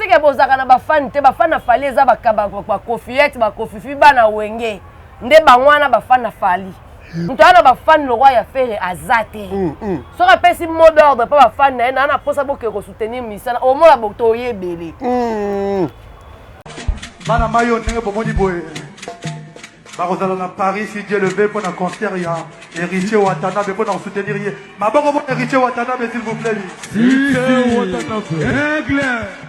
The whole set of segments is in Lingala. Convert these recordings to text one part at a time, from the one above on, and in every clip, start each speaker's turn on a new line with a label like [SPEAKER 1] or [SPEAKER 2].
[SPEAKER 1] Bokanisi ke bozalaka na bafani te. Bafani na Fally eza bakofiete, bakofifi, bana Wenge nde bango wana bafani na Fally. Moto aya na bafani lokwa ya Ferre aza te. Soki apesi mot d'ordre mpo bafani na ye naa na mposa bokee kosoutenir misala, omona toye ebele.
[SPEAKER 2] Bana mayo, ndenge bomoni boye, bakozala na Paris, si Dieu le veut, mpo na concert ya Héritier Watanabe, mpo na kosoutenir ye. Maboko mpo Héritier Watanabe, s'il vous plaît.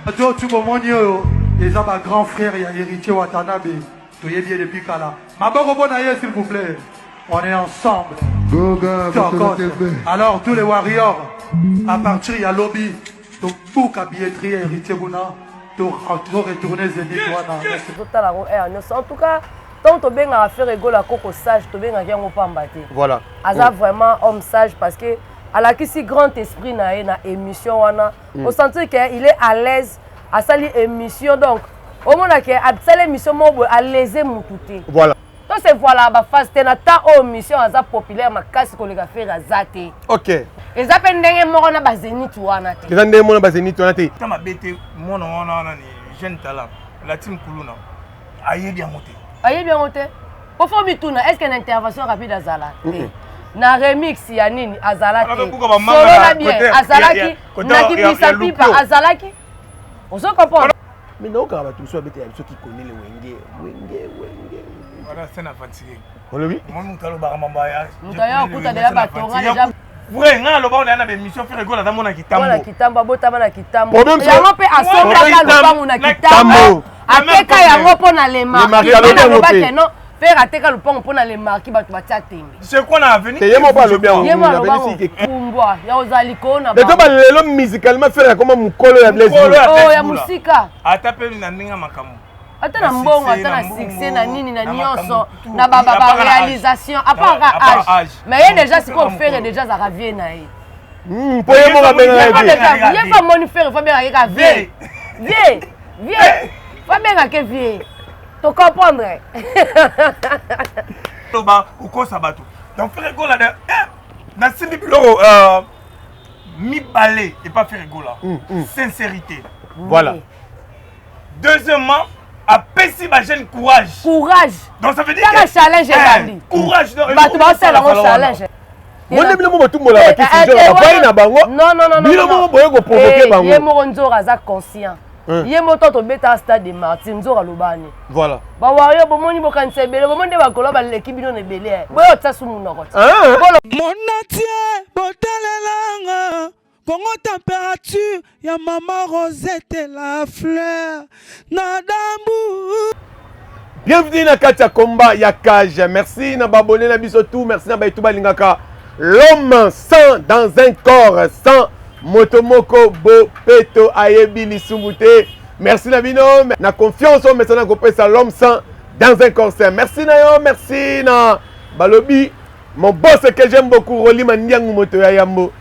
[SPEAKER 2] Bato tu bomoni oyo eza ba grand frère ya Héritier Watanabe, toyebi ye depuis kala. Maboko mpo na ye, s'il vous plaît. On est ensemble. Tokos. Alors tous les warriors, à partir ya lobi, tobuka billetterie ya Héritier kuna, to retourner Zénith wana.
[SPEAKER 1] Tozotala yango aire nyonso. En tout cas, ntango tobengaka Ferre Gola koko sage, tobengaki yango pamba te. Aza vraiment homme sage, parce que alakisi grand esprit na ye na émission wana. Osentir ke il est à l'aise, asali émission, donc omona ke asali émission moko boye alaise mutu te. To se voilà baphase te na temps oyo mission aza populaire makasi koleka Ferre aza te. Eza mpe ndenge moko na bazénith wana te.
[SPEAKER 3] Eza ndenge moko na bazénith wana te.
[SPEAKER 4] Ta mabe te, mwana wana wana ni jeune talent, la team kuluna ayebi yango te.
[SPEAKER 1] Ayebi yango te. Po fo mituna, est ce que na intervention rapide azala te? Na remix ya nini azala te? Solo na bien azalaki, na kibisa pipa azalaki. Ozo comprendre?
[SPEAKER 3] Mais naokaka bato mosusu babetela biso kikonele Wenge, Wenge, Wenge.
[SPEAKER 4] Voilà, c'est un aventurier.
[SPEAKER 3] Olobi?
[SPEAKER 4] Moi, moto alobaka mambo ya
[SPEAKER 1] moto aya okuta deya batonga deja.
[SPEAKER 4] Vrai, ngai naloba oyo na bémission, Ferre Gola aza mwana Kitambo.
[SPEAKER 1] Mwana Kitambo, abotama na Kitambo. Yango mpe asombaka lopango na Kitambo, ateka yango mpo na le marquis. Aloba ke non, Ferre ateka lopango mpo na le marquis, bato batia tembe.
[SPEAKER 4] C'est quoi na avenir?
[SPEAKER 3] Ye moko alobi yango.
[SPEAKER 1] Ye moko alobi yango, pumbwa ya kozala likolo na
[SPEAKER 3] bango. Balelo musicalement Ferre akoma mokolo ya Blaise.
[SPEAKER 1] Oh, ya mosika.
[SPEAKER 4] Ata mpe na ndenge ya makambo,
[SPEAKER 1] ata na mbongo, ata na succès, na nini, na nyonso, na baréalisation, à part âge. Mais ye déjà sikoyo, Ferre déjà azalaka vie na ye.
[SPEAKER 3] Mpo ye moko abengaka.
[SPEAKER 1] Ye fa moni Ferre, fa bengaka ka vie, vie, vie, fa bengaka vie. To comprendre?
[SPEAKER 4] Loba okosa bato. Donc Ferre Gola de nasimbi biloko mibale epa Ferre Gola: sincérité. Deuxièmement, apesi bajeune courage.
[SPEAKER 1] Courage.
[SPEAKER 4] Donc ça veut dire
[SPEAKER 1] kaka challenge ebandi.
[SPEAKER 4] Courage.
[SPEAKER 1] Bato baosala yango challenge.
[SPEAKER 3] Monde bino mo botumbola bakisi bavai na bango.
[SPEAKER 1] Non, non, non.
[SPEAKER 3] Bino moko boye koprovoke bango.
[SPEAKER 1] Ye moko Nzora aza conscient. Ye moto tobetaka stade de Martyr, Nzora alobani. Bawario, bomoni, bokanisa ebele, bomoni nde bakolo baleki bino na ebele, boyo otia su monoko ti.
[SPEAKER 5] Monatie botalelanga Kongo température ya mama Rosette la fleur na dambu.
[SPEAKER 3] Bienvenue na kati ya combat ya cage. Merci na babone na biso tout, merci na baetu balingaka l'homme sans dans un corps sans moto moko bopeto ayebi lisumu te. Merci na bino na confiance oyo mesana kopesa l'homme sans dans un corps sain. Merci na yo, merci na balobi mon boss que j'aime beaucoup, Rolly Mandiangu, moto ya yambo.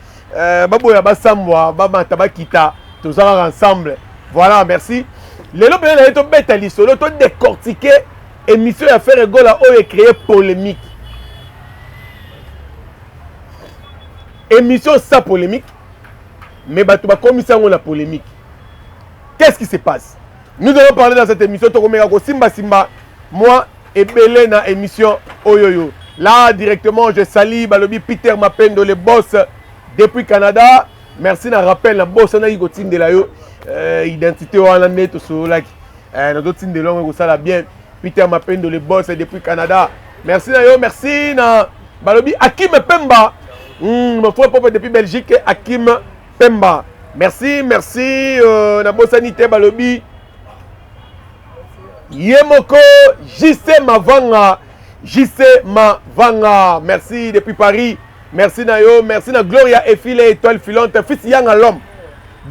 [SPEAKER 3] Baboya basambwa, bamata bakita, toza kaka ensemble. Voilà, merci. Lelo mpenza na ye tobeta lisolo, todécortiquer émission ya Ferre Gola oyo ecréé polémique. Émission sans polémique, mais bato bakomisa yango na polémique. Qu'est-ce qui se passe? Nous allons parler dans cette émission. Tokomeka kosimbasimba moi ebele na émission oyoyo. Là directement, je salue balobi Peter Mapendo, le boss depuis Canada. Merci na rappel na boss na kotindela yo identité wana nde tosololaki. Nazotindela yango, ekosala bien. Peter Mapendo, le boss depuis Canada, merci na yo. Merci na balobi Akim Pemba, mon frère propre depuis Belgique, Akim Pemba, merci, merci. Nabosani te balobi ye moko JC Mavanga, JC Mavanga, merci depuis Paris. Merci na yo, merci na Gloria Efile, étoile filante, fils Yanga l'homme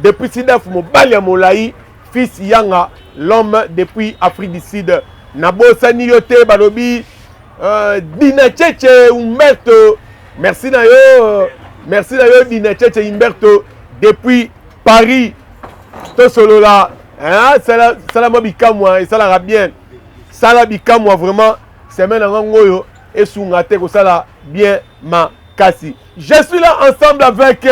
[SPEAKER 3] depuis Sidaf, mobali ya molai, fils Yanga l'homme depuis Afrique du Sud. Nabosani yo te balobi Dina Cheche Umberto, merci na yo, merci na yo Dina Cheche Umberto depuis Paris. Tosolola, hein, sala sala mwa bikamwa esalaka bien. Sala bikamwa vraiment semaine yango oyo esunga te kosala bien makasi. Je suis là ensemble avec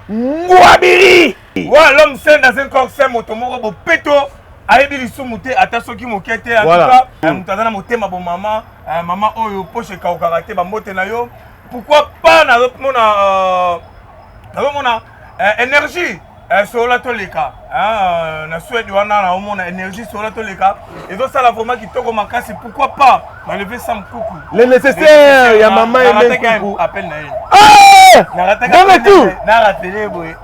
[SPEAKER 3] Ngwabiri.
[SPEAKER 4] Ouais, l'homme saint dans un corps saint, moto moko bopeto. Ayebi lisumu te ata soki moke te. En tout cas, moto aza na motema bomama, mama oyo poche ekaukaka te, bambote na yo. Pourquoi pas nazomona nazomona énergie sola toleka na Suède wana, naomona énergie sola toleka ezosala vraiment kitoko makasi. Pourquoi pas nalever Sam Kuku?
[SPEAKER 3] Le nécessaire ya mama Aimé Kuku.
[SPEAKER 4] Appel na ye.
[SPEAKER 3] Bonne tout.
[SPEAKER 4] Na rappeler boye.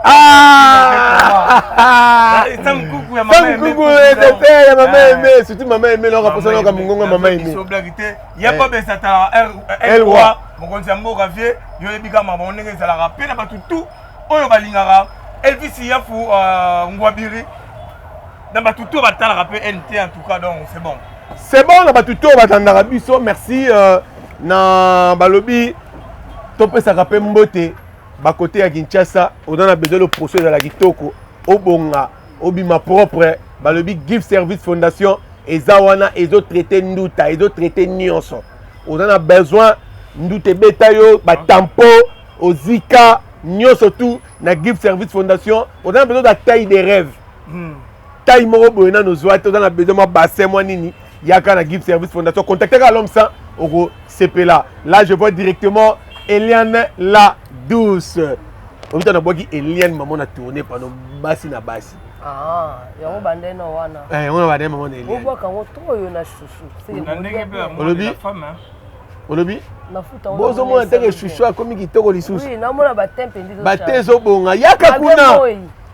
[SPEAKER 4] Sam Kuku ya
[SPEAKER 3] mama. Sam Kuku, le nécessaire ya mama Aimé, surtout mama Aimé noka posa noka mongongo mama Aimé.
[SPEAKER 4] So blague te ya pa besata El Roi, mokonzi ya mboka. Vie yo yebi kaka makambo ndenge ezalaka mpe na bato tout oyo balingaka Elvis Yafu Ngwabiri, na bato tout batalaka mpe NT. En tout cas, donc c'est bon.
[SPEAKER 3] C'est bon na bato to batandaka biso. Merci na balobi topesaka mpe mbote bakote ya Kinshasa. Oza na besoin loposo ezala kitoko, obonga, obima propre, balobi Give Service Fondation eza wana, ezotraite nduta, ezotraite nyonso. Oza na besoin nduta ebeta yo batampo, ozika nyonso tu na Give Service Fondation. Oza na besoin za taille de rêve, taille moko boye nano ozwa te, oza na besoin mwa bassin, mwa nini, yaka na Give Service Fondation, contacte kaka l'homme saint, okosepela. Là je vois directement Eliane la douce. Obita na bwaki Eliane mama na tourné pano basi na basi.
[SPEAKER 1] Ah, yango bandeno wana.
[SPEAKER 3] Yango na bandeno mama na Eliane.
[SPEAKER 1] Obwaka yango to oyo na chouchou.
[SPEAKER 3] Olobi olobi bozomona teke chouchou akomi kitoko lisusu.
[SPEAKER 1] Namona batempe.
[SPEAKER 3] Bate ezobonga, yaka kuna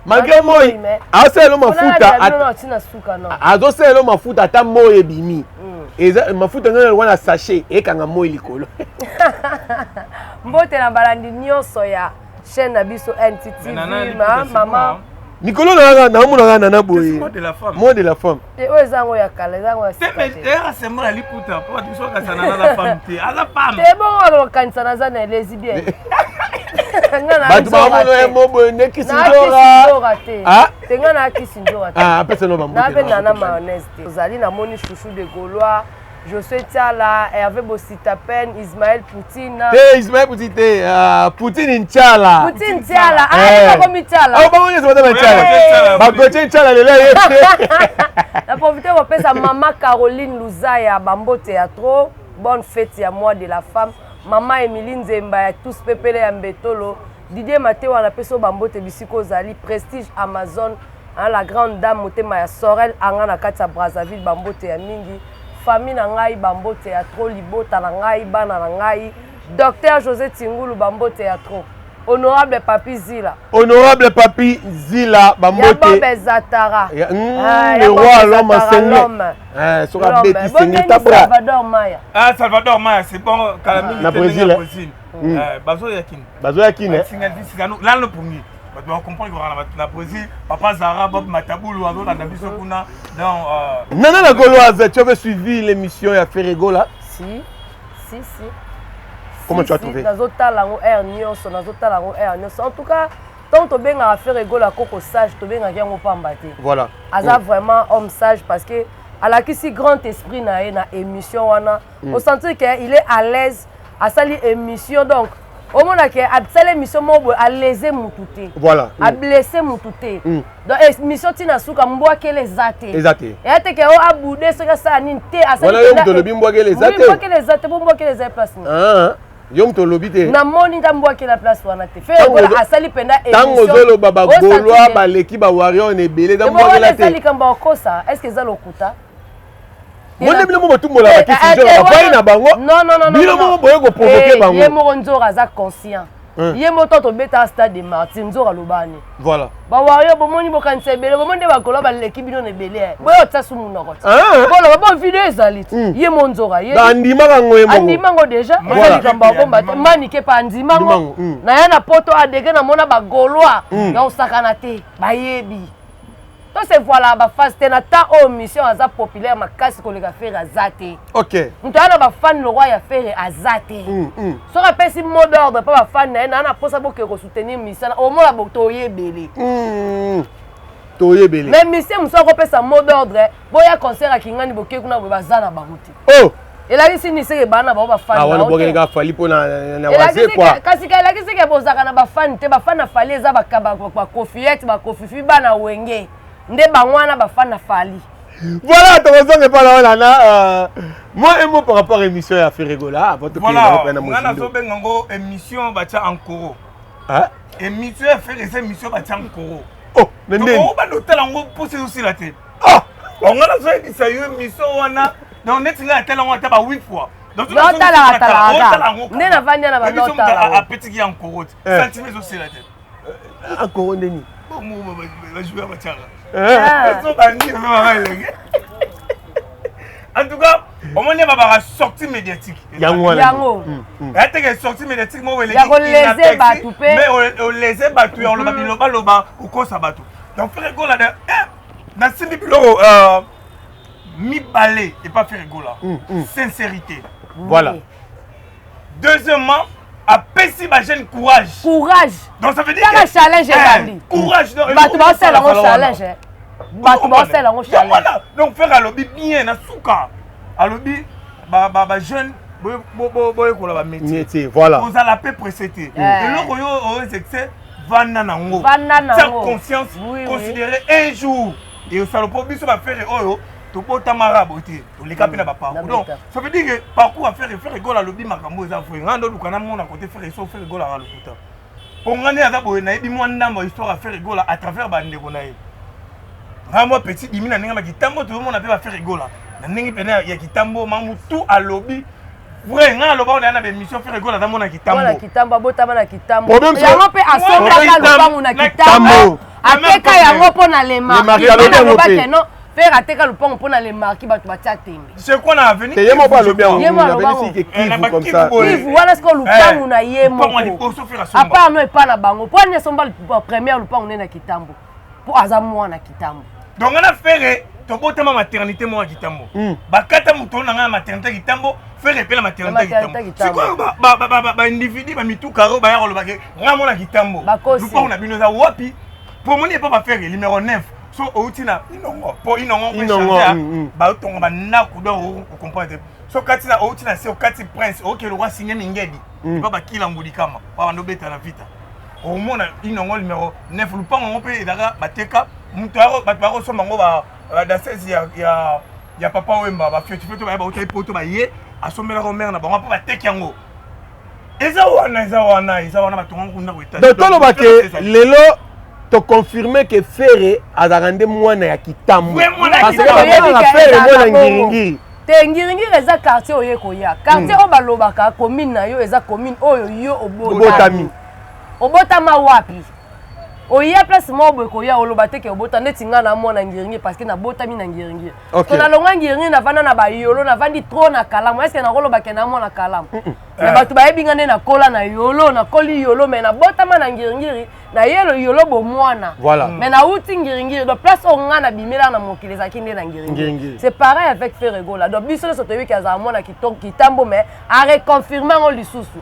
[SPEAKER 3] malgré moi azosalela mafuta, azosalela mafuta ata moi ebimi. Eza mafuta ngai wana, sachet ekanga moi likolo.
[SPEAKER 1] Mbote na balandi nyonso ya chaîne na biso NTTV, mama.
[SPEAKER 3] Mikolo naomonaka nana boye, mot de la femme.
[SPEAKER 1] Te, oyo eza yango ya kala, eza yango ya
[SPEAKER 4] sika
[SPEAKER 1] te. Bongo bakanisa naza na lesbienne.
[SPEAKER 3] Bato bamona ye mo boye nde kisi nzora.
[SPEAKER 1] Te te, ngai na kisi nzora te.
[SPEAKER 3] Apesa no bambote.
[SPEAKER 1] Nape nana mayonnaise te. Ozali namoni Chouchou de Gaulois, José Tiala, Hervé Bositapen, Ismaël Poutine.
[SPEAKER 3] Te, Ismaël Poutine te, Poutine Nchala.
[SPEAKER 1] Poutine Tiala, ah, bakomi Tiala.
[SPEAKER 3] Oh, bango nyonso baza ba Nchala. Bagotie Nchala lelo ye te.
[SPEAKER 1] Na profite kopesa mama Caroline Luzaya bambote ya trop. Bonne fête ya mois de la femme. Mama Emilie Nzemba ya tous pepele ya Mbetolo. Didier Matewa, napesi yo bambote bisika ozali. Prestige Amazon, hein, la grande dame motema ya Sorel anga na kati ya Brazzaville, bambote ya mingi. Famille na ngai, bambote ya trop, libota na ngai, bana na ngai. Docteur José Tingulu, bambote ya trop. Honorable Papi Zila.
[SPEAKER 3] Honorable Papi Zila, bambote.
[SPEAKER 1] Ya Bob Zatara.
[SPEAKER 3] Ah, le roi, l'homme enseigné. Soki abeti sengi tabra.
[SPEAKER 1] Salvador Maya.
[SPEAKER 4] Ah, Salvador Maya, c'est bon, kala mingi.
[SPEAKER 3] Na Brésil.
[SPEAKER 4] Bazoya kini.
[SPEAKER 3] Bazoya kini.
[SPEAKER 4] Lalo pongi. Bato bacomprendre kaka na Brésil, papa Zara Bob Matabulu azolanda biso kuna, donc
[SPEAKER 3] Nana la Gauloise, tu avais suivi l'émission ya Ferre Gola?
[SPEAKER 1] Si si si.
[SPEAKER 3] Comment tu as trouvé?
[SPEAKER 1] Nazotala yango aire nyonso, nazotala yango aire nyonso. En tout cas, ntango tobengaka Ferre Gola koko sage, tobengaki yango pamba te. Aza vraiment homme sage parce que alakisi grand esprit na ye na émission wana. Osentir ke il est à l'aise, asali émission, donc omona ke asali émission moko boye, alese mutu te, ablesse mutu te. Donc émission ntina suka, mbwakele eza te.
[SPEAKER 3] Eza te.
[SPEAKER 1] Eya te ke o abude soki asala nini te.
[SPEAKER 3] Wana yo moto olobi mbwakele eza te.
[SPEAKER 1] Mbwakele eza te, po mbwakele eza place nini?
[SPEAKER 3] Yo moto olobi te.
[SPEAKER 1] Namoni nda mbwakela place wana te. Ferre Gola asali mpenza.
[SPEAKER 3] Ntango ozoloba bagaulois baleki bawarrior na ebele, eza mbwakela
[SPEAKER 1] te. Eza likambo ya kokosa? Est ce que eza lokuta?
[SPEAKER 3] Monde bino mo botumbola bakisi nzora bavai na bango, bino moko boye koprovoke bango.
[SPEAKER 1] Ye moko nzora aza conscient, ye moko to tobeta stade de Martyr, nzora alobani. Bawario bomoni, bokanisa ebele, bomoni nde bagaulois baleki bino na ebele, boyo otia su munoko ti boloba bo video ezali ti ye mo nzora.
[SPEAKER 3] Andimaka yango ye moko.
[SPEAKER 1] Andimango déjà, eza likambo ya bomba te. Manike mpe andimango na ya na poto adege, namona bagaulois ya kosakana te, bayebi to se voilà bafase te. Na temps oyo mission aza populaire makasi koleka Ferre aza te. Moto aya na bafani le roi ya Ferre aza te. Soki apesi mot d'ordre mpo bafani na ye naa na mposa bokee kosoutenir mission, omona toyebele.
[SPEAKER 3] Toyebele.
[SPEAKER 1] Mais mission mosusu akopesa mot d'ordre, boya concert akingani, boke kuna boye, baza na bango te.
[SPEAKER 3] Oh,
[SPEAKER 1] elakisi nini? Seke bana na bango bafani.
[SPEAKER 3] Wana bokeleka Fally mpo na waze kwa.
[SPEAKER 1] Kasi ka elakisi ke bozalaka na bafani te. Bafani na Fally eza bakofiete, bakofifi, bana Wenge nde bango wana bafani na Fally.
[SPEAKER 3] Voilà, tokozonga epai na wana na euh, moi un mot par rapport à émission ya Ferre Gola avant tokende
[SPEAKER 4] Voilà,
[SPEAKER 3] na
[SPEAKER 4] nga
[SPEAKER 3] mozindo.
[SPEAKER 4] nazobenga yango émission batya ankoro.
[SPEAKER 3] Hein?
[SPEAKER 4] Émission ya Ferre eza émission batya ankoro.
[SPEAKER 3] Oh, na ndeni.
[SPEAKER 4] Obanda otala yango mposa ezosila te.
[SPEAKER 3] Ah!
[SPEAKER 4] Nga nazoyebisa yo émission wana donc neti ngai natala yango ata ba 8 fois. Donc,
[SPEAKER 1] Naotalaka talaka.
[SPEAKER 4] otala yango kaka.
[SPEAKER 1] Nde navandi wana
[SPEAKER 4] Oyebi so moto
[SPEAKER 1] banaotala yango.
[SPEAKER 4] apetiki ya nkoro te.
[SPEAKER 3] Eh.
[SPEAKER 4] Sentiment ezosila te.
[SPEAKER 3] Ankoro ndeni.
[SPEAKER 4] Bongo bajoueur batiaka.
[SPEAKER 3] Eh.
[SPEAKER 1] Ah.
[SPEAKER 4] En tout cas, omoni babaka sortie médiatique.
[SPEAKER 3] Yango wana.
[SPEAKER 1] Yango.
[SPEAKER 4] Ya teke sortie médiatique moko eleki
[SPEAKER 1] Ya kolese
[SPEAKER 4] inaperçu,
[SPEAKER 1] bato pe.
[SPEAKER 4] Mais olese bato ya oloba bilobaloba okosa bato. Donc Ferre Gola de eh, nasimbi biloko mibale epa Ferre Gola. Sincérité.
[SPEAKER 3] Voilà.
[SPEAKER 4] Deuxièmement, apesi ba jeune courage.
[SPEAKER 1] Courage.
[SPEAKER 4] Donc ça veut dire
[SPEAKER 1] Kaka
[SPEAKER 4] que-
[SPEAKER 1] challenge
[SPEAKER 4] Eh,
[SPEAKER 1] ebandi.
[SPEAKER 4] Courage donc
[SPEAKER 1] Bato baosala yango
[SPEAKER 4] wana.
[SPEAKER 1] challenge. eh. Bato baosala yango challenge.
[SPEAKER 4] Voilà. Donc frère alobi bien na suka. Alobi ba ba ba jeune boyekola ba métier.
[SPEAKER 3] Métier, voilà.
[SPEAKER 4] Ozala pe pressé te.
[SPEAKER 1] Eh.
[SPEAKER 4] Eloko yo oyo excès vanda nango.
[SPEAKER 1] Vanda
[SPEAKER 4] Tia
[SPEAKER 1] nango.
[SPEAKER 4] confiance,
[SPEAKER 1] Oui, oui.
[SPEAKER 4] considérer un jour et osala po biso ba frère oyo tobotamaka boye te toleka mpe na baparcours
[SPEAKER 1] Na
[SPEAKER 4] donc
[SPEAKER 1] beta.
[SPEAKER 4] ça veut dire que parcours ya Ferre Ferre Gola alobi makambo eza vrai ngai ndoluka namona kote Ferre so Ferre Gola aka lokuta mpo ngai nde aza boye nayebi mwa ndambo ya histoire ya Ferre Gola à travers bandeko na ye ngai mwa petit dimi na ndenge ya kitambo tozomona mpe baFerre Gola na ndenge pene ya kitambo mamutu alobi vrai ngai aloba oyo na baémission Ferre Gola aza mona
[SPEAKER 1] Mwana
[SPEAKER 4] kitambo
[SPEAKER 1] kitambo abotama na kitambo.
[SPEAKER 3] Problème, c'est-
[SPEAKER 1] Yango mpe asombaka
[SPEAKER 4] Problème,
[SPEAKER 1] lopangu na
[SPEAKER 4] na
[SPEAKER 1] kitambo.
[SPEAKER 3] Kitambo.
[SPEAKER 1] Ateka yango mpo na le
[SPEAKER 3] Marquis,
[SPEAKER 1] marquis.
[SPEAKER 3] alobi yango
[SPEAKER 1] Alobaki
[SPEAKER 3] te.
[SPEAKER 1] non Ferre ateka lopango mpo na le marquis bato batia tembe.
[SPEAKER 4] je crois na avenir
[SPEAKER 3] Te ye moko alobi yango.
[SPEAKER 1] Ye moko alobi
[SPEAKER 3] Avenir
[SPEAKER 1] yango.
[SPEAKER 3] sike
[SPEAKER 4] Eh, na
[SPEAKER 3] Kivu
[SPEAKER 4] ba
[SPEAKER 3] comme
[SPEAKER 4] Kivu
[SPEAKER 3] ça.
[SPEAKER 4] boye.
[SPEAKER 1] Kivu wana sikoyo lupangu na ye
[SPEAKER 4] Lupangu ya
[SPEAKER 1] moko.
[SPEAKER 4] liboso Ferre asomba.
[SPEAKER 1] À part no epa na bango. Mpo ani asomba première lupangu nde na kitambo. Mpo aza mwana kitambo.
[SPEAKER 4] Donc nga na Ferre tobotama maternité moko ya kitambo bakata moto oyo na ngai na maternité ya kitambo Ferre mpe na maternité ya
[SPEAKER 1] Na maternité
[SPEAKER 4] kitambo
[SPEAKER 1] ya Kitambo.
[SPEAKER 4] sikoyo baindividu bamituka oyo baya koloba ke ngai mona kitambo
[SPEAKER 1] Bakosi.
[SPEAKER 4] lupango na bino eza wapi po omoni epa baFerre numéro 9 so outi na inongo po inongo mpe
[SPEAKER 3] Inongo,
[SPEAKER 4] change, baotonga bandako donc ocomprendre te so kati na outi na se okati prince okende okwa signe mingedi epa bakila ngulikama pa bando obeta na vita omona inongo numéro 9 lupango yango mpe ezalaka bateka moto bato bakosomba yango danseuse ya papa Wemba bafiotifioto baye bautai poto baye asombelaka mare na bango mpo bateki yango eza wana eza wana eza wana batonga ngo ndako etage.
[SPEAKER 3] Donc toloba ke
[SPEAKER 4] ezali.
[SPEAKER 3] lelo toconfirme ke Ferre azalaka nde mwana ya kitambo.
[SPEAKER 4] Vrai mwana ya
[SPEAKER 3] Parce que
[SPEAKER 4] Kitambo.
[SPEAKER 3] babengaka
[SPEAKER 1] Toyebi ke
[SPEAKER 3] Ferre
[SPEAKER 1] ezalaka
[SPEAKER 3] mwana
[SPEAKER 1] bongo.
[SPEAKER 3] ngiringiri.
[SPEAKER 1] Te ngiringiri eza quartier oyo ekoya quartier oyo balobaka commune na yo eza commune oyo yo
[SPEAKER 3] Obotami.
[SPEAKER 1] obotami obotama wapi oya place moko boye koya oloba te ke obota neti ngai na mwana ngiringiri parce que nabotami na ngiringiri
[SPEAKER 3] Ok.
[SPEAKER 1] to nalongwa ngiringiri navanda na bayolo navandi trop na kalamu est-ce nakoloba ke na mwana kalamu mais bato bayebi nga nde nakola na yolo nakoli yolo mais nabotama na ngiringiri nayelo yolo bomwana
[SPEAKER 3] Voilà.
[SPEAKER 1] mais nauti ngiringiri donc place oyo ngai nabimela na mokili ezalaki nde na ngiringiri
[SPEAKER 3] Ngiringiri.
[SPEAKER 1] c'est pareil avec Ferre Gola donc biso nyonso toyebi ke azala mwana kitambo mais areconfirme yango lisusu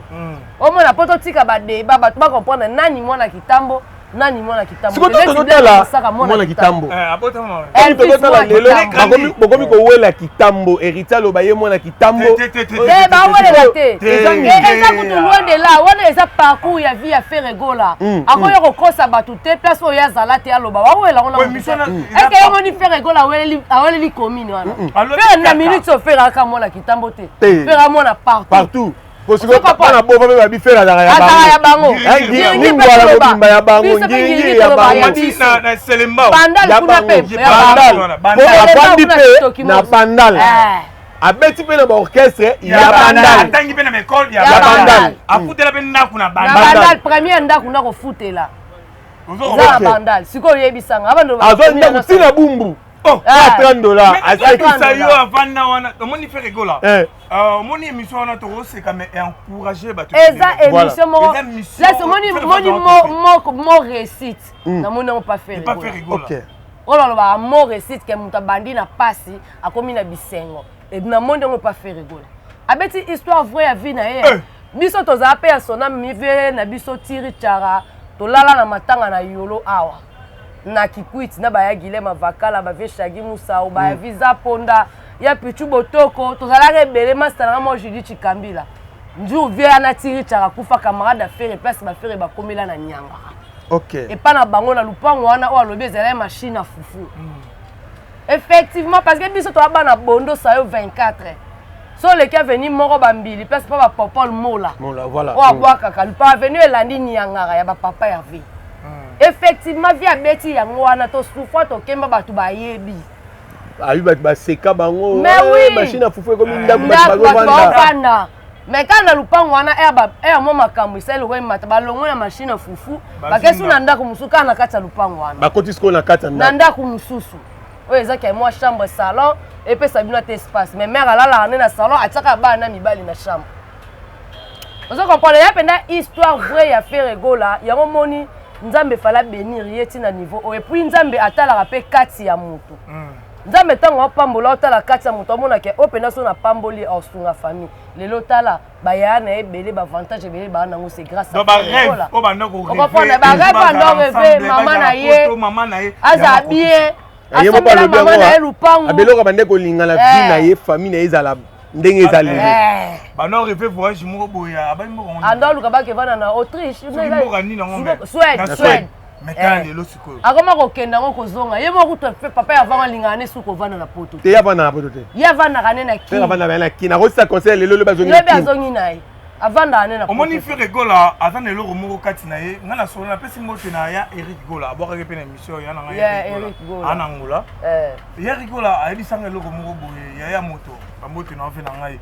[SPEAKER 1] omona mpo totika badeba bato bacomprendre nani mwana kitambo nani mwana kitambo
[SPEAKER 3] Sikoyo
[SPEAKER 1] Te neti
[SPEAKER 3] tozotala
[SPEAKER 1] Osaka
[SPEAKER 3] mwana kitambo.
[SPEAKER 4] Eh, abotama
[SPEAKER 1] Elvis
[SPEAKER 3] Tozotala
[SPEAKER 1] mwana
[SPEAKER 3] lelo
[SPEAKER 1] kitambo.
[SPEAKER 3] bokomi kowela kitambo héritier aloba ye mwana kitambo.
[SPEAKER 4] Te, te, te, te,
[SPEAKER 1] te bawelela te
[SPEAKER 3] Eza nini?
[SPEAKER 1] Eh, eza kutu loin de là wana eza parcours ya vie ya Ferre Gola akoya kokosa bato te place oyo azala te aloba bawela ngo
[SPEAKER 4] Ouais, mission na-
[SPEAKER 1] est-ce que yomoni Ferre Gola aweleli commune wana
[SPEAKER 4] Alobi
[SPEAKER 1] Ferre na
[SPEAKER 4] kaka.
[SPEAKER 1] minute oyo Ferre aka mwana kitambo te
[SPEAKER 3] Te.
[SPEAKER 1] Ferre amona partout
[SPEAKER 3] Partout. Posiko
[SPEAKER 1] Ozoka
[SPEAKER 3] bana bova mpe babi Ferre azalaka ya
[SPEAKER 1] azala ya
[SPEAKER 3] bango.
[SPEAKER 1] bango
[SPEAKER 3] Eh,
[SPEAKER 1] Ngiringiri mpe
[SPEAKER 3] Lingwala
[SPEAKER 1] toloba.
[SPEAKER 3] mobimba ya bango,
[SPEAKER 1] Biso mpe
[SPEAKER 3] ngiringiri
[SPEAKER 1] ngiringiri
[SPEAKER 3] ya
[SPEAKER 1] toloba
[SPEAKER 3] bango.
[SPEAKER 1] ya
[SPEAKER 4] Omati
[SPEAKER 1] biso.
[SPEAKER 4] na Selembao.
[SPEAKER 1] Bandal
[SPEAKER 3] Ya
[SPEAKER 1] kuna mpe
[SPEAKER 3] bango.
[SPEAKER 1] ya
[SPEAKER 3] Bandal.
[SPEAKER 1] bango.
[SPEAKER 3] Po
[SPEAKER 4] Bandal.
[SPEAKER 3] avandi
[SPEAKER 1] Kuna
[SPEAKER 3] mpe
[SPEAKER 1] kitoki
[SPEAKER 3] na
[SPEAKER 1] mosu.
[SPEAKER 3] Bandal.
[SPEAKER 1] Eh.
[SPEAKER 3] Abeti mpe na baorchestre ya
[SPEAKER 4] Ya
[SPEAKER 3] Bandal.
[SPEAKER 4] atangi mpe na baekole ya
[SPEAKER 1] Ya
[SPEAKER 3] Bandal.
[SPEAKER 1] Bandal.
[SPEAKER 4] afutela mpe ndako na
[SPEAKER 1] na
[SPEAKER 4] Bandal.
[SPEAKER 3] Bandal.
[SPEAKER 1] Bandal première ndako na kofutela
[SPEAKER 4] Ozo
[SPEAKER 1] eza na
[SPEAKER 3] Ok.
[SPEAKER 1] Bandal sikoyo oyebisanga abando
[SPEAKER 3] Azwa ndako ntina bumbu.
[SPEAKER 4] Oh,
[SPEAKER 1] Ah.
[SPEAKER 3] 30 dollars. Azalaki
[SPEAKER 4] azalakisa yo avanda wana omoni Ferre Gola
[SPEAKER 3] Eh.
[SPEAKER 4] omoni émission wana tokoseka mais encourage bato
[SPEAKER 1] eza
[SPEAKER 3] Voilà.
[SPEAKER 1] émission moko
[SPEAKER 4] Eza mission
[SPEAKER 1] place omoni
[SPEAKER 4] Ferre
[SPEAKER 1] moni
[SPEAKER 4] Gola
[SPEAKER 1] moko mo réussite namoni yango pa Ferre
[SPEAKER 4] epa
[SPEAKER 1] Gola
[SPEAKER 4] Ferre Gola
[SPEAKER 3] Ok.
[SPEAKER 1] oyo balobaka mo réussite ke moto abandi na pasi akomi na bisengo E namoni yango pa Ferre Gola abeti histoire vraie ya vie na ye
[SPEAKER 4] Eh.
[SPEAKER 1] biso tozala mpe ya sona mivie na biso tiri tiara tolala na matanga na yolo awa na kikwiti na baya gilema vakala bavie shagi musau baya visa ponda ya pichu botoko tozalaka ebele masita nanga mo judi chikambila njour vie ana tiri tiara kufa camarade afere place bafere bakomela na nyangaka
[SPEAKER 3] Ok.
[SPEAKER 1] epa na bango na lupango wana oyo alobi ezalaki machine ya fufu. Effectivement, parce que biso toa bana bondo sayo 24. So oleki avenue moko bambili place mpa bapopol mola.
[SPEAKER 3] Mola, voilà.
[SPEAKER 1] Oyo abwakaka lupa avenue elandi niangara ya bapapa ya vie. Effectivement, vie abeti yango wana tosufra tokemba bato bayebi.
[SPEAKER 3] Ayi bato baseka bango.
[SPEAKER 1] Mais oui.
[SPEAKER 3] Machine ya fufu ekomi ndako
[SPEAKER 1] bato
[SPEAKER 3] bato bazovanda.
[SPEAKER 1] Bazovanda. Mais kaka na lupango wana air mwa makambo esali lokola emata balongwe na machine ya fufu bakesi na ndako mosusu kaka na kati ya lupango wana.
[SPEAKER 3] Bakoti sikoyo na kati ya
[SPEAKER 1] ndako. Na ndako mosusu. Oyo ezaki ya mwa chambre salon epesa bino ata espace. Mais mère alalaka nde na salon atiaka bana na mibali na chambre. Ozo comprendre ya penda histoire vraie ya Ferre Gola yango moni Nzambe fala bénir ye ti na niveau oyo. Et puis Nzambe atalaka pe kati ya mutu. Nzambe ntango apambola otala kati ya moto amona ke oyo mpenza so napamboli aosunga famille. Lelo tala bayaya na ye ebele ba avantage ebele baa nango c'est grâce à Ferre Gola. Okomprendre ba rêve bando rêve mama na ye azala bien asombela mama na ye lupangu
[SPEAKER 3] abeloko bande kolinga na vie na ye famille na ye ezala ndenge eza lelo.
[SPEAKER 4] Bando rêve voyage moko boye abali moko
[SPEAKER 1] ando aluka bakevanda na Autriche
[SPEAKER 4] mboka nini yango
[SPEAKER 1] Suède Suède.
[SPEAKER 4] Mais tala lelo sikoyo
[SPEAKER 1] akoma kokenda yango kozonga ye moko kutu papa ya vango alingaka ne suki kovanda na poto
[SPEAKER 3] te. Ye avanda na poto te,
[SPEAKER 1] ye avandaka ne na
[SPEAKER 3] Kin. Avandaka na Kin, akosisa conseil lelo lobi azongi.
[SPEAKER 1] Lobi azongi na ye, avandaka ne na
[SPEAKER 4] omoni Ferre Gola aza na eloko moko kati na ye. Ngai na solo napesi mbote na ya Eric Gola abwakaki mpe na émission ya na ngai
[SPEAKER 1] Eric Gola
[SPEAKER 4] ana Angola. Ya Eric Gola ayebisanga eloko moko boye yaya moto bambote na ofe na ngai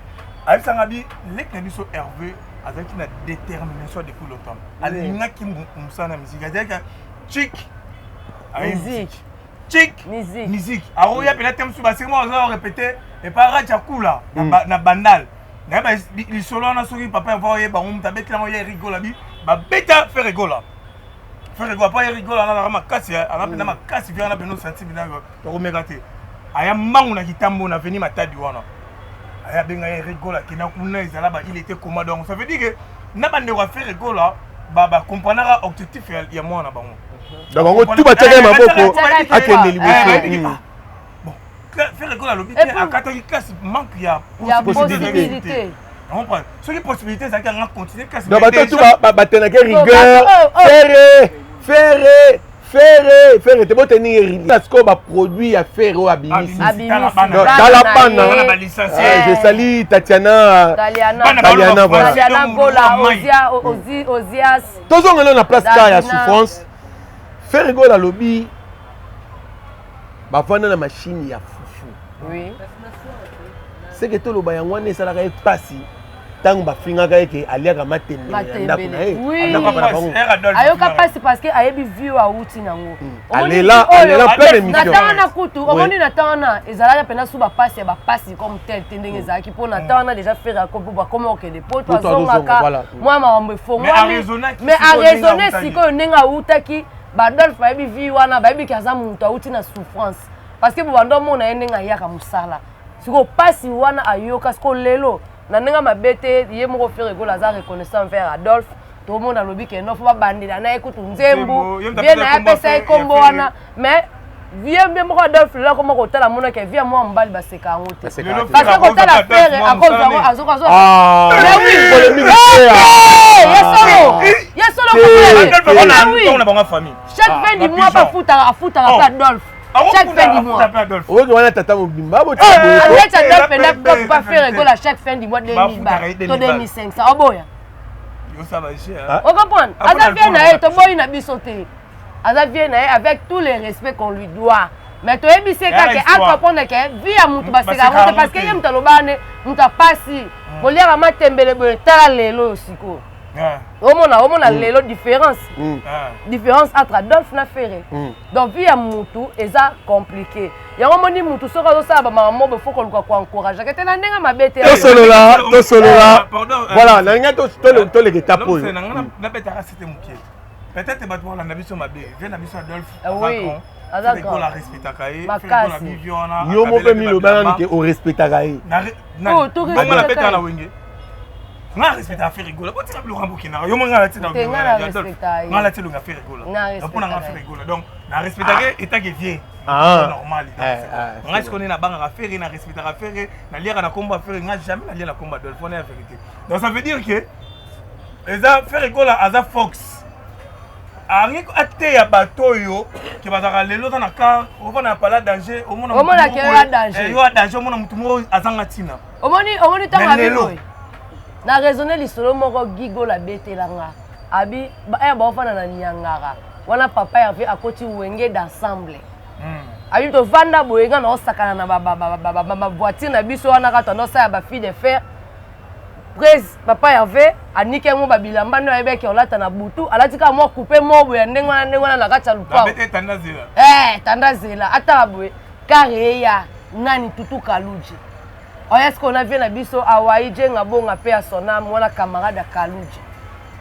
[SPEAKER 4] ayebisanga bi leki na biso Hervé azalaki na détermination depuis longtemps. Alingaki mosala na musique, azalaki chic
[SPEAKER 1] musique
[SPEAKER 4] chic musique akoya mpena te mosusu baseki moko aza répété epa Raja Kula na Bandal nayeba lisolo wana soki papa eva oyeba ngo moto abetela ngo ye Eric Gola bi babeta Ferre Gola Ferre Gola pa Eric Gola azalaka makasi aza mpena makasi vi wana pena osanti mpena tokomeka te aya mbangu na kitambo na veni Matadi wana aya benga ye Eric Gola akenda kuna ezala ba il était comment. Donc ça veut dire que na bandeko ya Ferre Gola bacomprenaka objectif ya mwana bango.
[SPEAKER 3] Donc bango tu batiaka ye maboko akende liboso.
[SPEAKER 4] Bon, Ferre Gola alobi te akataki classe manque ya
[SPEAKER 1] possibilité.
[SPEAKER 4] Soki possibilité ezalaki anga continuer classe.
[SPEAKER 3] Donc bato tu batenaki rigueur Ferre Ferre Ferre Ferre te boteni rigueur sikoyo baproduit ya Ferre oyo abimisi tala bana. Je salue Tatiana
[SPEAKER 1] Taliana, voilà Taliana Gola Ozia Ozi Ozias.
[SPEAKER 3] Tozongela na place ka ya souffrance. Ferre Gola alobi bavanda na machine ya fufu.
[SPEAKER 1] Oui.
[SPEAKER 3] Seke toloba yango wana esalaka ye mpasi ntango bafingaka ye ke aliaka matembele ya ndako na ye.
[SPEAKER 1] Ayoka mpasi parce que ayebi vie oyo awuti nango.
[SPEAKER 3] Alela alela plein émission.
[SPEAKER 1] Na ntango wana kutu omoni na ntango wana ezalaka mpena su bapasi ya bapasi comme tel te ndenge ezalaki mpo na ntango wana déjà Ferre bakoma okende poto azongaka mwa makambo efongwami mais araisonne sikoyo ndenge awutaki. Badolphe bayebi vie wana, bayebi ke aza moto awuti na souffrance parce que bobanda omona ye ndenge ayaka mosala sikoyo mpasi wana ayoka sikoyo lelo na ndenge mabe te. Ye moko Ferre Gola aza reconnaissant envers Adolphe. Tomona alobi ke no fo babandela na ye kutu nzembo vie na ye apesa ye nkombo wana mais vie mpe moko Adolphe lelo akoma kotala amonaki vie ya mwa mobali baseka yango te parce que kotala Ferre akozwa yango azoka ye solo ye solo chaque fin du mois bafutaka afutaka mpe Adolphe chaque fin du mois.
[SPEAKER 3] Oyoki wana tata mobimba.
[SPEAKER 1] Aleti Adolphe na pa Ferre Gola chaque fin du mois 2000 ba to 2500 oboya ocomprendre aza vie na ye toboyi na biso te aza vie na ye avec tout le respect qu'on lui doit mais toyebisi ye kaka acomprendre ke vie ya motu baseka yango te parce que ye moto alobaka ne moto apasi koliaka matembele boye tala lelo oyo sikoyo omona omona lelo différence différence entre Adolphe na Ferre. Donc vie ya mutu eza compliqué yango omoni mutu soki azosala bamakambo boye fo koluka koencourageaka te na ndenge mabe te.
[SPEAKER 3] Tosolola tosolola voilà nalingai toleka etape oyo.
[SPEAKER 4] Nabetaka sete moke peut-être bato balanda biso mabe vie na biso Adolphe
[SPEAKER 1] Oui, aza
[SPEAKER 4] grand respectaka ye.
[SPEAKER 1] Makasi.
[SPEAKER 3] Yo mo mpe miloba nanu ke orespectaka ye.
[SPEAKER 4] Bongo nabetaka na Wenge nga respectaka Ferre Gola botika biloko ya bokendaka yo mo nga nalati
[SPEAKER 1] Te, nga na respecta ye.
[SPEAKER 4] Nga nalati elongi ya Ferre Gola.
[SPEAKER 1] Nga
[SPEAKER 4] mpona nga
[SPEAKER 1] respectaka
[SPEAKER 4] Ferre Gola donc na respectaka ye etake vie normal. Nga sikoyo nde nabangaka Ferre na respectaka Ferre naliaka na kombo ya Ferre nga jamais nalia na kombo ya Adolphe wana ya vérité. Donc ça veut dire que eza Ferre Gola aza fox. Alingi ateya bato oyo ke bazalaka lelo oza na car, ofanda na pala danger, omona
[SPEAKER 1] omona ke yo danger,
[SPEAKER 4] eh, yo danger, omona motu moko azanga ntina.
[SPEAKER 1] Omoni, omoni ntango abi boye na raisonne lisolo moko Gigola abetela nga, abi aya baofanda na Nyangara wana, papa Herve akoti Wenge d'ensemble. Abi tovanda boye, nga naosakana na bavoiture na biso wana, kaka tondosala bafille de fer. Prese papa Herve aniki yango babilamba nde ayebaki olata na butu, alati kaka mwa coupe moko boye ya ndenge wana, ndenge wana na kati ya lupango, tanda zela ataka boye kare eya nani, Tutu Kaluji oya sikoyo na vie na biso awai Jenga Bonga mpe ya sonam wana, camarade ya Kaluji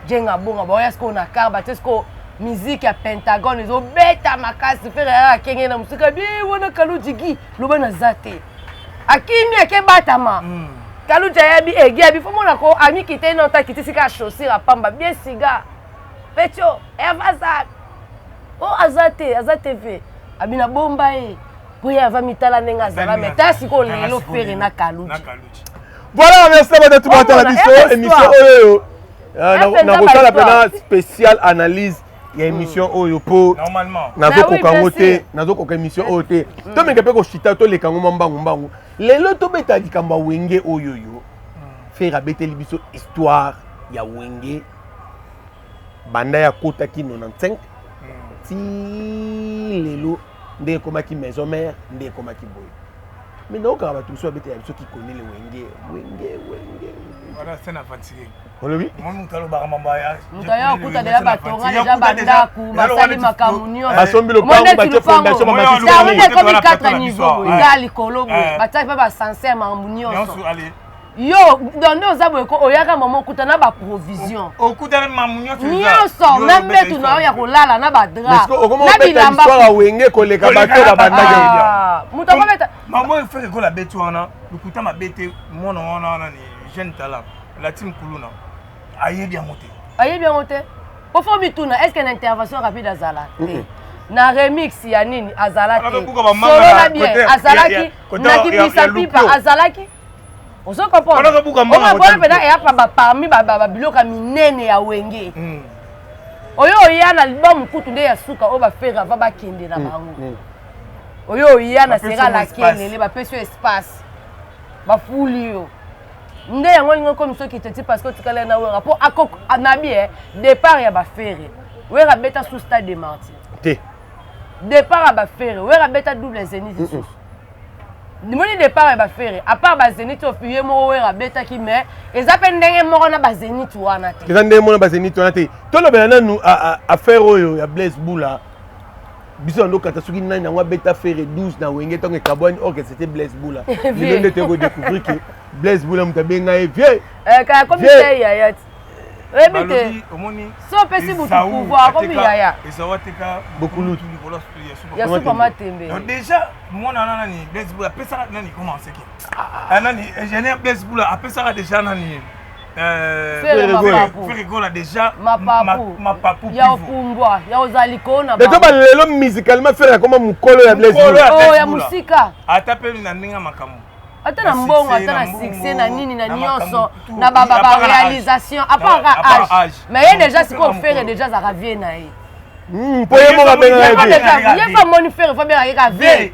[SPEAKER 1] Jenga Bonga, baoya sikoyo na car, batie sikoyo musique ya Pentagone ezobeta makasi. Ferre ayaka akenge na mosika bi wana, Kaluji gi loba naza te, akimi akebatama. Kaluji ayabi egi abi fo mona ko amikite na ota akiti sika ya chaussure apamba bien siga petio Herve aza o aza te, aza te ve abi na bomba ye po ye ava mitala ndenge azala me ta sikoyo lelo Ferre na Kaluji.
[SPEAKER 3] Voilà, merci na bato batala biso émission oyo. Nakosala mpena spécial analyse ya émission oyo mpo nazokoka yango te, nazokoka émission oyo te. Tomeka mpe koshita, toleka yango mwa mbangu mbangu. Lelo tobeta likambo ya Wenge oyo yo Ferre abeteli biso histoire ya Wenge banda ya kotaki 95 ti lelo, nde ekomaki maison mère, nde ekomaki boye. Mais naokaka bato mosusu babetela biso kikonele Wenge, Wenge, Wenge.
[SPEAKER 4] Voilà, c'est un aventurier.
[SPEAKER 3] Olobi
[SPEAKER 4] moto alobaka mambo.
[SPEAKER 1] Moto aya okuta deja batonga deja bandako, basali makambo nyonso.
[SPEAKER 3] Basombi lopango, batie fondation.
[SPEAKER 1] Bamatisende ekomi 4 niveau boye, eza likolo boye, batiaki mpe basancer, makambo nyonso. Yo donc nde oza boye ko oyaka mama okuta na baprovision.
[SPEAKER 4] Okutana mamu
[SPEAKER 1] nyonso. Nyonso, na mbetu na yo ya kolala, na badrap,
[SPEAKER 3] na bilamba ya Wenge koleka bato babandaki.
[SPEAKER 1] Moto akobeta.
[SPEAKER 4] Mama oyo Ferre Gola abeti wana lokuta mabe te. Mwana wana wana ni jeune talent, la team kuluna ayebi yango te.
[SPEAKER 1] Ayebi yango te po fo mituna: est ce que na intervention rapide azala te? Na remix ya nini azala te? Solola bien azalaki, na kibisa pipa azalaki. Ozo comprendre, omabona mpena eyapa baparmi babiloko ya minene ya Wenge oyo oya na album kutu nde ya suka oyo baFerre ava bakende na bango, oyo oya na sera lakelele, bapesi yo espace, bafuli yo nde yango olingi okomi soki teti parce que otikali na Wera mpo nabi e départ ya baFerre, Wera abeta sous Stade de Martyr.
[SPEAKER 3] Te.
[SPEAKER 1] Départ ya baFerre, Wera abeta double Zénith lisusu. Nimoni départ ya baFerre, à part baZénith oyo ye moko Wera abetaki, mais eza mpe ndenge moko na baZénith wana te.
[SPEAKER 3] Eza ndenge moko na baZénith wana te. Tolobela nanu affaire oyo ya Blaise Bula. Biso na ndokata soki nani yango abeta Ferre 12 na Wenge ntango ekabwani, or que c'était Blaise Bula. Lelo nde toyeko découvrir que Blaise Bula moto abenga ye vieux.
[SPEAKER 1] Kaya komi te yaya ti oyebi te so opesi butu pouvoir, akomi yaya.
[SPEAKER 4] Ezau ateka
[SPEAKER 3] bokulutu
[SPEAKER 1] ya supa matembe.
[SPEAKER 4] Déjà mwana wana nani, Blaise Bula apesaka nani, comment seki nani, ingénieur Blaise Bula apesaka déjà nani?
[SPEAKER 1] Mapapu.
[SPEAKER 4] Ferre Gola déjà.
[SPEAKER 1] Mapapu.
[SPEAKER 4] Mapapu.
[SPEAKER 1] Ya opumbwa ya ozala likolo na.
[SPEAKER 3] Beto balelo musicalement Ferre akoma mokolo ya Blaise
[SPEAKER 4] Bula.
[SPEAKER 1] Oh, ya mosika.
[SPEAKER 4] Ata mpe na ndenge ya makambo.
[SPEAKER 1] Ata na mbongo, ata na succès, na nini, na nyonso, na baréalisation, à part âge. Mais ye déjà sikoyo Ferre déjà azalaka vie na ye.
[SPEAKER 3] Mpo ye moko abengaka.
[SPEAKER 1] Ye fa moni Ferre fa abengaka ye ka vie,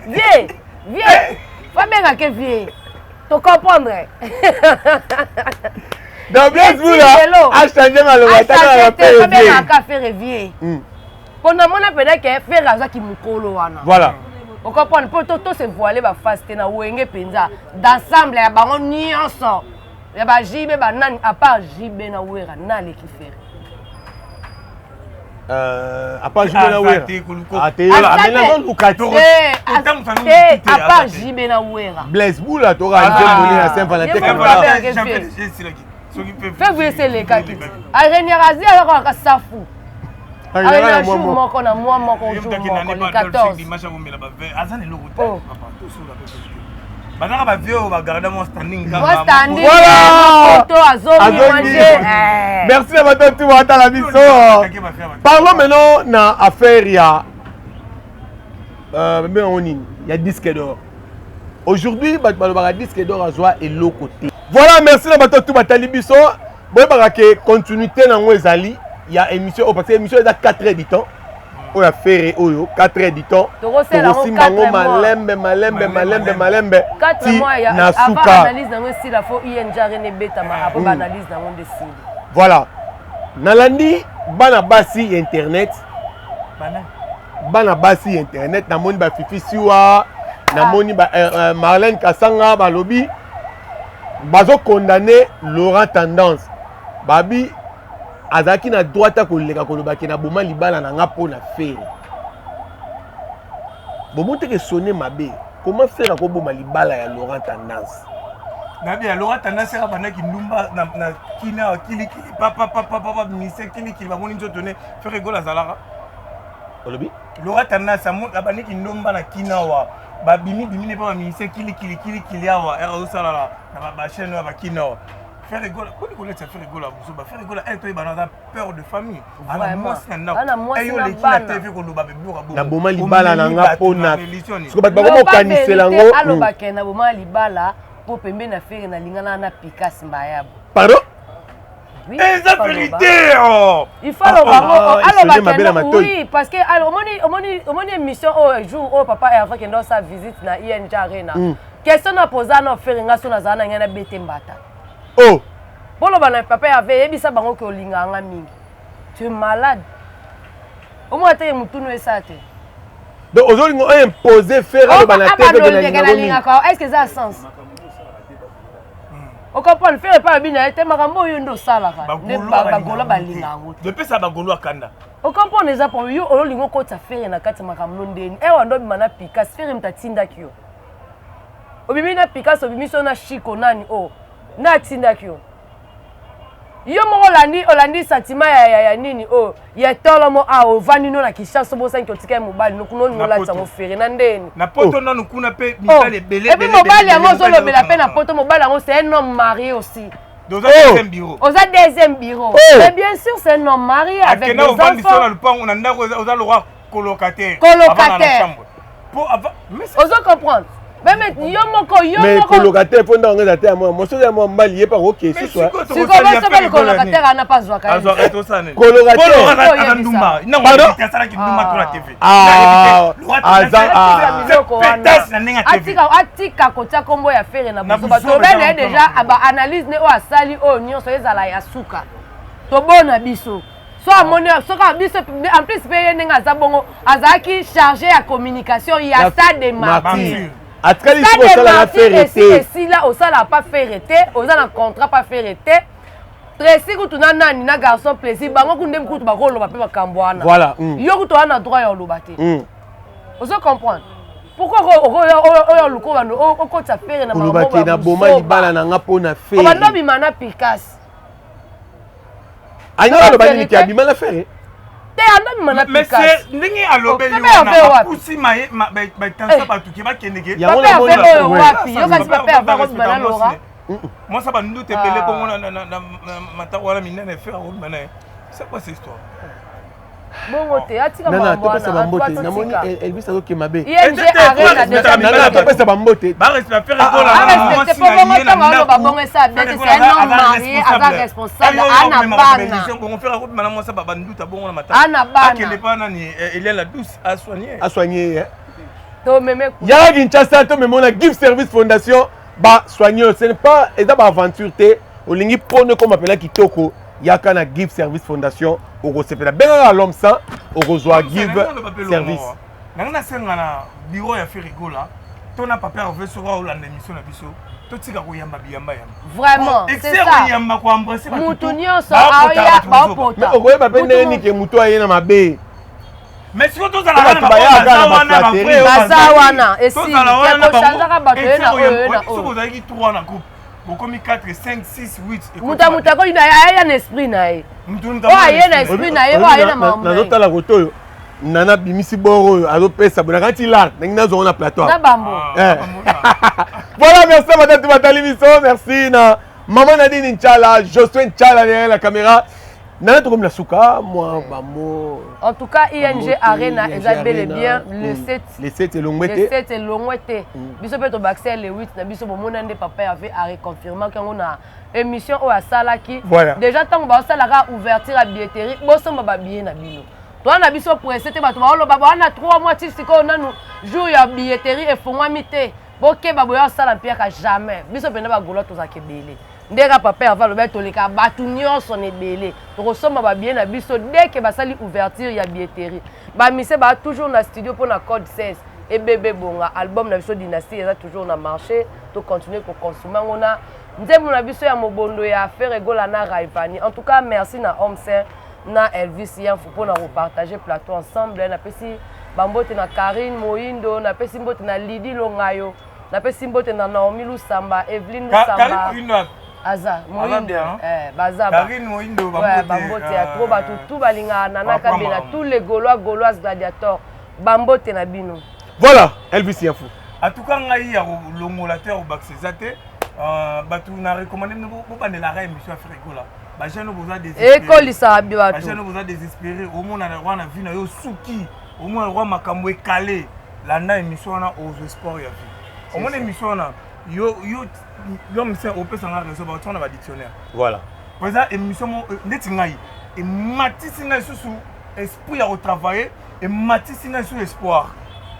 [SPEAKER 1] vie, vie, fa abengaka vie, to comprendre.
[SPEAKER 3] Donc Blaise Bula achange maloba.
[SPEAKER 1] Atakaka Ferre vie mpo namona mpena ke Ferre azwaki mokolo wana.
[SPEAKER 3] Voilà.
[SPEAKER 1] Ocomprendre, mpo to se voile baface te na Wenge mpenza d'ensemble ya bango nyonso ya baJB banani, à part JB na Wera, naleki Ferre.
[SPEAKER 3] À part JB na Wera
[SPEAKER 1] te, à part JB na Wera.
[SPEAKER 3] Blaise Bula toka nzembo na Saint Valentin.
[SPEAKER 1] Février eselekaki, arégnaka azi alakaka safu, arégnaka jour moko na mois moko, jour moko, le 14.
[SPEAKER 4] Oh. Bazaka bavieux oyo bagarda mwa standing.
[SPEAKER 1] Mwa standing.
[SPEAKER 3] Voilà.
[SPEAKER 1] To azomi manger.
[SPEAKER 3] Merci na bato tu batala biso. Parlons maintenant na affaire ya bengango nini, ya disque d'or. Aujourd'hui bato balobaka disque d'or azwa eloko te. Voilà, merci na bato tu batali biso. Boyebaka ke continuité nango ezali. ya émission oyo, parce que émission eza 4 heures du temps oyo ya Ferre oyo, 4 heures du temps.
[SPEAKER 1] Tokosala yango.
[SPEAKER 3] Tokosimba yango.
[SPEAKER 1] 4 mois.
[SPEAKER 3] Malembe malembe malembe malembe
[SPEAKER 1] 4
[SPEAKER 3] ti
[SPEAKER 1] mois ya
[SPEAKER 3] na
[SPEAKER 1] avant
[SPEAKER 3] suka.
[SPEAKER 1] Analyse nango esila, fo ING Arena ebetama, après baanalyse nango nde esili.
[SPEAKER 3] Voilà, nalandi bana basi ya internet.
[SPEAKER 4] Bana.
[SPEAKER 3] Bana basi ya internet, namoni bafifi siwa, namoni ba, Marlène Kasanga, balobi bazokondane Laurent Tendance, babi azalaki na droit ya koleka kolobaki na boma libala na nga mpo na Ferre. Bomoni teke sone mabe, comment Ferre akoboma libala ya Laurent Tendance?
[SPEAKER 4] Nabi ya Laurent Tendance aka bandaki ndumba na kina kilikili, papapapapa, mise kilikili, bamoni nzoto ne Ferre Gola azalaka.
[SPEAKER 3] Olobi?
[SPEAKER 4] Laurent Tendance abandaki ndumba na kina awa, babimi bimi ne mpe bamise kilikili kilikili awa, ere azosalala na bachaîne oyo bakina awa. Ferre Gola boni koletisa Ferre Gola buzoba. Ferre Gola ere toyebana aza père de famille, ana
[SPEAKER 1] Vraiment.
[SPEAKER 4] mwasi na ndako.
[SPEAKER 1] Ana mwasi
[SPEAKER 4] Eyo
[SPEAKER 1] na
[SPEAKER 4] oleki na
[SPEAKER 1] bana.
[SPEAKER 4] TV koloba biloko bongo.
[SPEAKER 3] Naboma libala na
[SPEAKER 4] Omemi
[SPEAKER 3] nga
[SPEAKER 4] bato
[SPEAKER 3] mpo na
[SPEAKER 4] religion nini?
[SPEAKER 3] siko bato bakomokanisela yango.
[SPEAKER 1] Alobaka na boma libala mpo pembeni na Ferre nalingana na Pikas Mbayabo.
[SPEAKER 3] Pardon?
[SPEAKER 1] Oui,
[SPEAKER 4] eza
[SPEAKER 1] il faut aloba.
[SPEAKER 4] vérité, oh.
[SPEAKER 1] Il faut aloba
[SPEAKER 3] Ah,
[SPEAKER 1] ngo.
[SPEAKER 3] ah,
[SPEAKER 1] Aloba
[SPEAKER 3] esone mabe na
[SPEAKER 1] kendo
[SPEAKER 3] matoi.
[SPEAKER 1] oui, parce que alors, omoni émission oyo, jour oyo papa Hervé kende osala visite na ING Arena, question na poza na Ferre, nga so nazala na ngai na bete mbata.
[SPEAKER 3] Oh.
[SPEAKER 1] Boloba na papa Hervé, yebisa bango ke olingaka nga mingi, tu es malade, omona teke mutunu esala te.
[SPEAKER 3] Donc ozolinga oimpose Ferre aloba na TV ke nalinga mingi?
[SPEAKER 1] Nalingaka, est ce que eza sens? Ocomprendre, Ferre epai abi na ye te, makambo oyo nde osalaka nde bagolo balinga yango te.
[SPEAKER 4] Depesa bagolo akanda.
[SPEAKER 1] Ocomprendre, eza problème. Yo olingi okotisa Ferre na kati ya makambo no ndeni ewa ndo obima na Pikas. Ferre moto atindaki yo obimi na Pikas, obimi so na Shiko nani oyo nde atindaki yo? Yo moko olandi sentiment ya nini oyo ya tolomo awa, ovandi no na Kinshasa, obosanki otika ye mobali no kuna, olingi
[SPEAKER 4] Na
[SPEAKER 1] olatisa
[SPEAKER 4] poto.
[SPEAKER 1] yango Ferre na ndeni?
[SPEAKER 4] Na poto nanu kuna mpe mibali ebele.
[SPEAKER 1] Et puis mobali yango ozolobela mpe na poto, mobali yango, c'est un homme marié aussi.
[SPEAKER 4] Oza deuxième bureau.
[SPEAKER 1] Oza deuxième bureau.
[SPEAKER 3] Oh.
[SPEAKER 1] Mais bien sûr, c'est un homme marié avec
[SPEAKER 4] akenda
[SPEAKER 1] des
[SPEAKER 4] ovandisa na
[SPEAKER 1] enfants.
[SPEAKER 4] lupango na ndako, oza lokwa colocataire.
[SPEAKER 1] Colocataire.
[SPEAKER 4] Avanda na chambre. Po mais
[SPEAKER 1] Ozo comprendre, même yo moko, yo
[SPEAKER 3] Mais
[SPEAKER 1] moko.
[SPEAKER 3] colocataire mpo ndako eza te ya mwana mosusu, ya mwa mobali ye mpe akoke
[SPEAKER 4] Mais
[SPEAKER 3] susu.
[SPEAKER 4] sikoyo
[SPEAKER 1] Sikoyo
[SPEAKER 4] tokosalela
[SPEAKER 1] soki
[SPEAKER 4] Ferre Gola
[SPEAKER 1] colocataire
[SPEAKER 4] nini?
[SPEAKER 1] ana pa azwaka ye.
[SPEAKER 4] Azwaka tosala nini?
[SPEAKER 3] Colocataire.
[SPEAKER 4] Po Laurent aza
[SPEAKER 1] Oyebisa.
[SPEAKER 4] ndumba. Nango
[SPEAKER 3] Pardon?
[SPEAKER 4] te asalaki ndumba to na TV.
[SPEAKER 3] Ah,
[SPEAKER 1] Atika biloko wana.
[SPEAKER 4] Pétasse na ndenge ya TV.
[SPEAKER 1] Atika kotia nkombo ya Ferre na
[SPEAKER 4] Na
[SPEAKER 1] buzoba.
[SPEAKER 4] buzoba.
[SPEAKER 1] Tolobi na ye
[SPEAKER 4] eza
[SPEAKER 1] déjà, baanalyse ne oyo asali oyo nyonso ezala ya suka, tobona biso so amoni soki biso. En plus mpe ye ndenge aza bongo, azalaki chargé ya communication ya Stade de Martyr.
[SPEAKER 4] Martyr.
[SPEAKER 3] Atikali
[SPEAKER 1] Stade
[SPEAKER 3] sikoyo
[SPEAKER 1] de
[SPEAKER 3] osalaka
[SPEAKER 1] Martyr
[SPEAKER 3] Ferre
[SPEAKER 1] esi
[SPEAKER 3] te.
[SPEAKER 1] Esila, osala pa Ferre te, oza na contrat pa Ferre te. Tracy kutu na nani na Garçon Plaisir, bango ku nde kutu bakoloba mpe makambo wana.
[SPEAKER 3] Voilà.
[SPEAKER 1] Yo kutu wana na droit ya oloba te. Ozo comprendre pourquoi oyo oluka bando okotisa Ferre na
[SPEAKER 3] koloba ke na boma libala na nga mpo na
[SPEAKER 1] obando
[SPEAKER 3] Ferre?
[SPEAKER 1] obima na Pikas.
[SPEAKER 3] Alingi aloba nini ke abima na Ferre?
[SPEAKER 1] Te, ando obima na
[SPEAKER 4] Mais
[SPEAKER 1] Pikas.
[SPEAKER 4] c'est ndenge alobeli
[SPEAKER 1] Oh, Pepe
[SPEAKER 4] wana
[SPEAKER 1] Hervé wapi?
[SPEAKER 4] apusi batension, bato ke bakendeke.
[SPEAKER 3] Yango
[SPEAKER 1] Papa
[SPEAKER 3] namoni
[SPEAKER 1] Hervé oyo
[SPEAKER 3] Ouais.
[SPEAKER 1] wapi? Yo kasi papa Hervé akobima na Laura?
[SPEAKER 4] Mwasa banduta ebele.
[SPEAKER 1] Ah.
[SPEAKER 4] Bongo na matako wana minene, Ferre akobima na ye, c'est quoi cette histoire?
[SPEAKER 1] Bongo te, atika
[SPEAKER 3] Nana
[SPEAKER 1] makambo
[SPEAKER 3] topesa
[SPEAKER 1] wana.
[SPEAKER 3] bambote.
[SPEAKER 1] Antoine,
[SPEAKER 3] Namoni
[SPEAKER 1] totika.
[SPEAKER 3] Elvis azokema mabe.
[SPEAKER 1] ING Arena déjà.
[SPEAKER 3] Nana, topesa bambote.
[SPEAKER 4] Barespect Ferre
[SPEAKER 3] Ah,
[SPEAKER 4] Gola.
[SPEAKER 1] Arespecte po bongo ntango aloba bongo esa bien te. C'est un homme marié, aza responsable, ana bana.
[SPEAKER 4] Bongo Ferre akobima na mwasa banduta bongo na matako?
[SPEAKER 1] Ana bana.
[SPEAKER 4] Akende pa nani, Eliane la douce asoigne.
[SPEAKER 3] Asoigne.
[SPEAKER 1] Tomeme.
[SPEAKER 3] Yaka Kinshasa, tomemona Give Service Fondation, basoigne oyo. Ce n'est pas eza baaventure te. Olingi mpona ekoma mpena kitoko, yaka na Give Service Fondation, okosepela. Bengaka l'homme sans, okozwa Give Service.
[SPEAKER 4] Nanga nasenga na bureau ya Ferre Gola to na papa Hervé, soki aolanda émission na biso, totika koyamba biyamba yamba.
[SPEAKER 1] Vraiment, c'est
[SPEAKER 4] excès
[SPEAKER 1] ça.
[SPEAKER 4] koyamba, koembrasser.
[SPEAKER 1] Mutu nyonso aoya baopota.
[SPEAKER 3] Mais okoyeba mpe ndenge nini ke motu aye na mabe?
[SPEAKER 4] Mais sikoyo tozala
[SPEAKER 3] Bato bayaka na baflatterie.
[SPEAKER 1] Baza wana, esili. Kochangeaka bato ye na oyo, ye na
[SPEAKER 4] soki
[SPEAKER 1] oyo.
[SPEAKER 4] ozalaki 3 na groupe, bokomi 4, 5, 6, 8.
[SPEAKER 1] Moto ya moto akoli na ye, aya na esprit na ye, oyo aye na esprit na ye, oyo aye na makambo na ye.
[SPEAKER 3] Nazotala kote oyo nana bimisi bor oyo azopesa boye, nakati lar ndenge nazongo na plateau.
[SPEAKER 1] Na bambo.
[SPEAKER 3] Eh. Voilà, merci à Madame Batali Biso, merci na Maman Nadine Nchala, Josué Nchala derrière la caméra. Nana, tokomi na suka, mwa bamo.
[SPEAKER 1] En tout cas, ING Arena eza bel et bien le 7.
[SPEAKER 3] Le 7 elongwe
[SPEAKER 1] te. Le 7 elongwe te. Biso mpe tobakisa le 8 na biso. Bomona nde papa Hervé areconfirmaki yango na émission oyo asalaki. Déjà ntango baosalaka ouverture ya billetterie, bosomba babillet na bino. Toza na biso presse te. Bato baoloba baa na 3 mois, ti sikoyo nanu jour ya billetterie efungwami te. Bokeba, boya osala mpiaka jamais. Biso mpenza bagaulois tozalaka ebele. Ndenge papa Herve alobi, toleka bato nyonso na ebele. Tokosomba babillet na biso dès que basali ouverture ya billetterie. Bamise baa toujours na studio mpo na Code 16 ebebe bonga. Album na biso Dynastie eza toujours na marché. Tocontinue koconsommer yango na nzembo na biso ya mobondo ya Ferre Gola na Rayvanny. En tout cas, merci na Homme Saint na Elvis Yanfu mpona kopartage plateau ensemble. Napesi bambote na Karine Moindo, napesi mbote na Lidi Longayo, napesi mbote na Naomi Lusamba, Eveline Lusamba aza Moindo, baza bambote ya trop. Bato tu balingaka Nana Kabena, tous les Gaulois, Gauloise, gladiator, bambote na bino.
[SPEAKER 3] Voilà, Elvis Yanfu.
[SPEAKER 4] En tout cas, ngai ya kolongola te, ya kobakisa eza te. Bato na recommande bino, bobandelaka émission ya Ferre Gola. Bajeune oyo boza
[SPEAKER 1] ekolisaka bato.
[SPEAKER 4] Bajeune oyo boza désespéré, omona wana vie na yo suki, omona roi makambo ekale, landa émission wana, ozwa espoir ya vie. Omona émission wana, yo yo yo mse opesanga raison, baotianga na badictionnaire. Po eza émission mo ndeti ngai ematisi ngai lisusu esprit ya kotravailler, ematisi ngai lisusu espoir.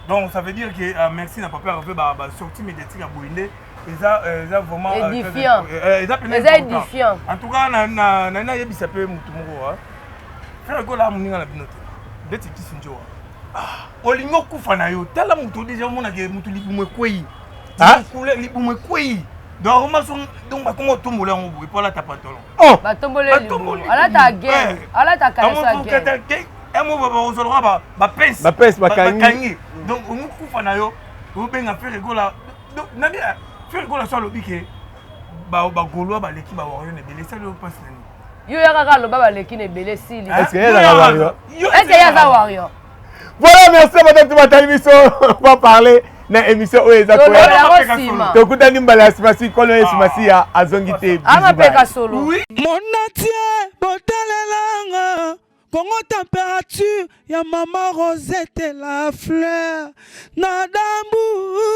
[SPEAKER 4] Donc ça veut dire que merci na papa Hervé. Basortie médiatique ya boye nde eza vraiment
[SPEAKER 1] édifiant.
[SPEAKER 4] Eza pene.
[SPEAKER 1] Eza édifiant.
[SPEAKER 4] En tout cas, na nayebisa mpe motu moko, Ferre Gola moninga na bino te. Ndeti kisi njoa, olingi okufa na yo. Tala moto déjà, omonake motu libumu ekwei, libumu ekwei. Donc omaso, donc bakoma otombola yango boye po alata pantalon.
[SPEAKER 1] Batomboli libumu, alata gel, alata kaleso ya gel.
[SPEAKER 4] Emo bakozolaka bapense.
[SPEAKER 3] Bapense bakangi.
[SPEAKER 4] Donc olingi okufa na yo, obenga Ferre Gola. Nabi Ferre Gola so alobi ke bagaulois baleki bawarrior na ebele, esali oyo mpasi na nini?
[SPEAKER 1] Yo ya kaka aloba baleki na ebele, esili.
[SPEAKER 3] Est-ce que ye azalaka warrior?
[SPEAKER 1] Est-ce ye aza warrior?
[SPEAKER 3] Voilà, merci bato batali biso. Va parler na émission oyo eza
[SPEAKER 1] koya. Nsima.
[SPEAKER 3] Tokutani mbala ya nsima si Nkolo Yesu Masiya azongi te.
[SPEAKER 1] Amapeka solo.
[SPEAKER 5] Monatie botalelanga Kongo température ya mama Rosette la fleur na dambu.